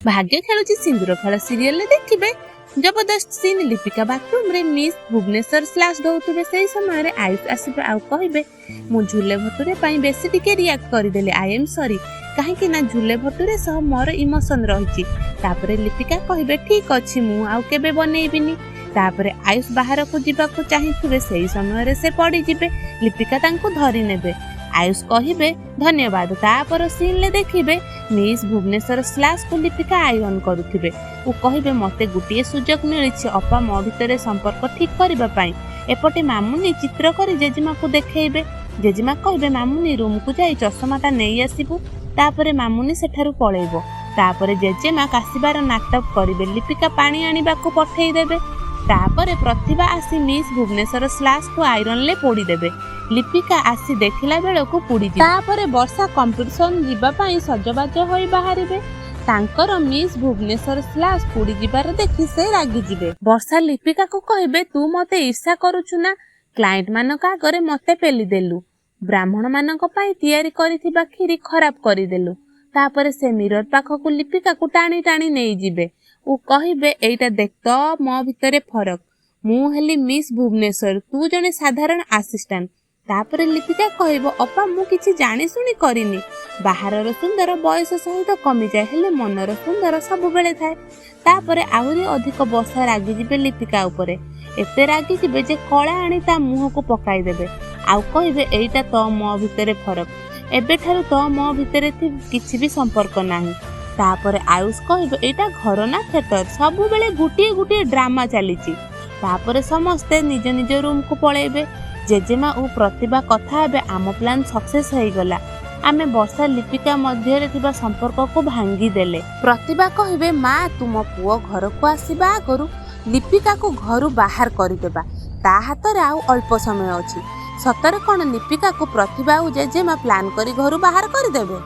ଭାଗ୍ୟ ଖେଳୁଛି ସିନ୍ଦୁର ଖେଳ ସିରିଏଲରେ ଦେଖିବେ ଜବରଦସ୍ତ ସିନ୍। ଲିପିକା ବାଥରୁମରେ ମିସ୍ ଭୁବନେଶ୍ୱର ସ୍ଲାସ୍ ଦଉଥିବେ। ସେଇ ସମୟରେ ଆୟୁଷ ଆସିବେ ଆଉ କହିବେ, ମୁଁ ଝୁଲେ ଭଟୁରେ ପାଇଁ ବେଶୀ ଟିକେ ରିଆକ୍ଟ କରିଦେଲି, I M ସରି, କାହିଁକି ନା ଝୁଲେ ଭଟୁରେ ସହ ମୋର ଇମୋସନ ରହିଛି। ତାପରେ ଲିପିକା କହିବେ, ଠିକ ଅଛି, ମୁଁ ଆଉ କେବେ ବନେଇବିନି। ତାପରେ ଆୟୁଷ ବାହାରକୁ ଯିବାକୁ ଚାହିଁଥିବେ, ସେଇ ସମୟରେ ସେ ପଡ଼ିଯିବେ। ଲିପିକା ତାଙ୍କୁ ଧରି ନେବେ। ଆୟୁଷ କହିବେ, ଧନ୍ୟବାଦ। ତାପର ସିନ୍ରେ ଦେଖିବେ ମିସ୍ ଭୁବନେଶ୍ୱର ସ୍ଲାସ୍କୁ ଲିପିକା ଆଇରନ୍ କରୁଥିବେ ଓ କହିବେ, ମୋତେ ଗୋଟିଏ ସୁଯୋଗ ମିଳିଛି ଅପା ମୋ ଭିତରେ ସମ୍ପର୍କ ଠିକ୍ କରିବା ପାଇଁ। ଏପଟେ ମାମୁନି ଚିତ୍ର କରି ଜେଜେମାକୁ ଦେଖେଇବେ। ଜେଜେମା କହିବେ, ମାମୁନି ରୁମକୁ ଯାଇ ଚଷମାଟା ନେଇ ଆସିବୁ। ତାପରେ ମାମୁନି ସେଠାରୁ ପଳେଇବ। ତାପରେ ଜେଜେମା କାଶିବାର ନାଟକ କରିବେ। ଲିପିକା ପାଣି ଆଣିବାକୁ ପଠେଇଦେବେ। ତାପରେ ପ୍ରତିଭା ଆସି ମିସ୍ ଭୁବନେଶ୍ୱର ସ୍ଲାସ୍କୁ ଆଇରନ୍ରେ ପୋଡ଼ିଦେବେ। ଲିପିକା ଆସି ଦେଖିଲା ବେଳକୁ ପୋଡ଼ିଯିବ। ତାପରେ ବର୍ଷା କମ୍ପିଟିସନ୍ ଯିବା ପାଇଁ ସଜବାଜ ହୋଇ ବାହାରିବେ। ତାଙ୍କର ମିସ୍ ଭୁବନେଶ୍ୱର ସ୍ଲାସ୍ ପୋଡ଼ିଯିବାର ଦେଖି ସେ ରାଗିଯିବେ। ବର୍ଷା ଲିପିକାକୁ କହିବେ, ତୁ ମୋତେ ଈର୍ଷା କରୁଛୁ ନା? କ୍ଲାଏଣ୍ଟମାନଙ୍କ ଆଗରେ ମୋତେ ପେଲିଦେଲୁ, ବ୍ରାହ୍ମଣମାନଙ୍କ ପାଇଁ ତିଆରି କରିଥିବା କ୍ଷୀରି ଖରାପ କରିଦେଲୁ। ତାପରେ ସେ ମିରର ପାଖକୁ ଲିପିକାକୁ ଟାଣି ଟାଣି ନେଇଯିବେ ଓ କହିବେ, ଏଇଟା ଦେଖ ତ ମୋ ଭିତରେ ଫରକ। ମୁଁ ହେଲି ମିସ୍ ଭୁବନେଶ୍ୱର, ତୁ ଜଣେ ସାଧାରଣ ଆସିଷ୍ଟାଣ୍ଟ। ତାପରେ ଲିପିକା କହିବ, ଅପା, ମୁଁ କିଛି ଜାଣିଶୁଣି କରିନି। ବାହାରର ସୁନ୍ଦର ବୟସ ସହିତ କମିଯାଏ, ହେଲେ ମନର ସୁନ୍ଦର ସବୁବେଳେ ଥାଏ। ତାପରେ ଆହୁରି ଅଧିକ ବର୍ଷା ରାଗିଯିବେ ଲିପିକା ଉପରେ। ଏତେ ରାଗିଯିବେ ଯେ କଳା ଆଣି ତା ମୁହଁକୁ ପକାଇଦେବେ ଆଉ କହିବେ, ଏଇଟା ତ ମୋ ଭିତରେ ଫରକ। ଏବେଠାରୁ ତ ମୋ ଭିତରେ କିଛି ବି ସମ୍ପର୍କ ନାହିଁ। ତାପରେ ଆୟୁଷ କହିବେ, ଏଇଟା ଘର ନା ଥିଏଟର? ସବୁବେଳେ ଗୋଟିଏ ଗୋଟିଏ ଡ୍ରାମା ଚାଲିଛି। ତାପରେ ସମସ୍ତେ ନିଜ ନିଜ ରୁମକୁ ପଳେଇବେ। ଜେଜେମା ଓ ପ୍ରତିଭା କଥା ହେବେ, ଆମ ପ୍ଲାନ୍ ସକ୍ସେସ୍ ହେଇଗଲା, ଆମେ ବର୍ଷା ଲିପିକା ମଧ୍ୟରେ ଥିବା ସମ୍ପର୍କକୁ ଭାଙ୍ଗିଦେଲେ। ପ୍ରତିଭା କହିବେ, ମା, ତୁମ ପୁଅ ଘରକୁ ଆସିବା ଆଗରୁ ଲିପିକାକୁ ଘରୁ ବାହାର କରିଦେବା। ତା ହାତରେ ଆଉ ଅଳ୍ପ ସମୟ ଅଛି। ସତରେ କ'ଣ ଲିପିକାକୁ ପ୍ରତିଭା ଆଉ ଜେଜେମା ପ୍ଲାନ୍ କରି ଘରୁ ବାହାର କରିଦେବେ?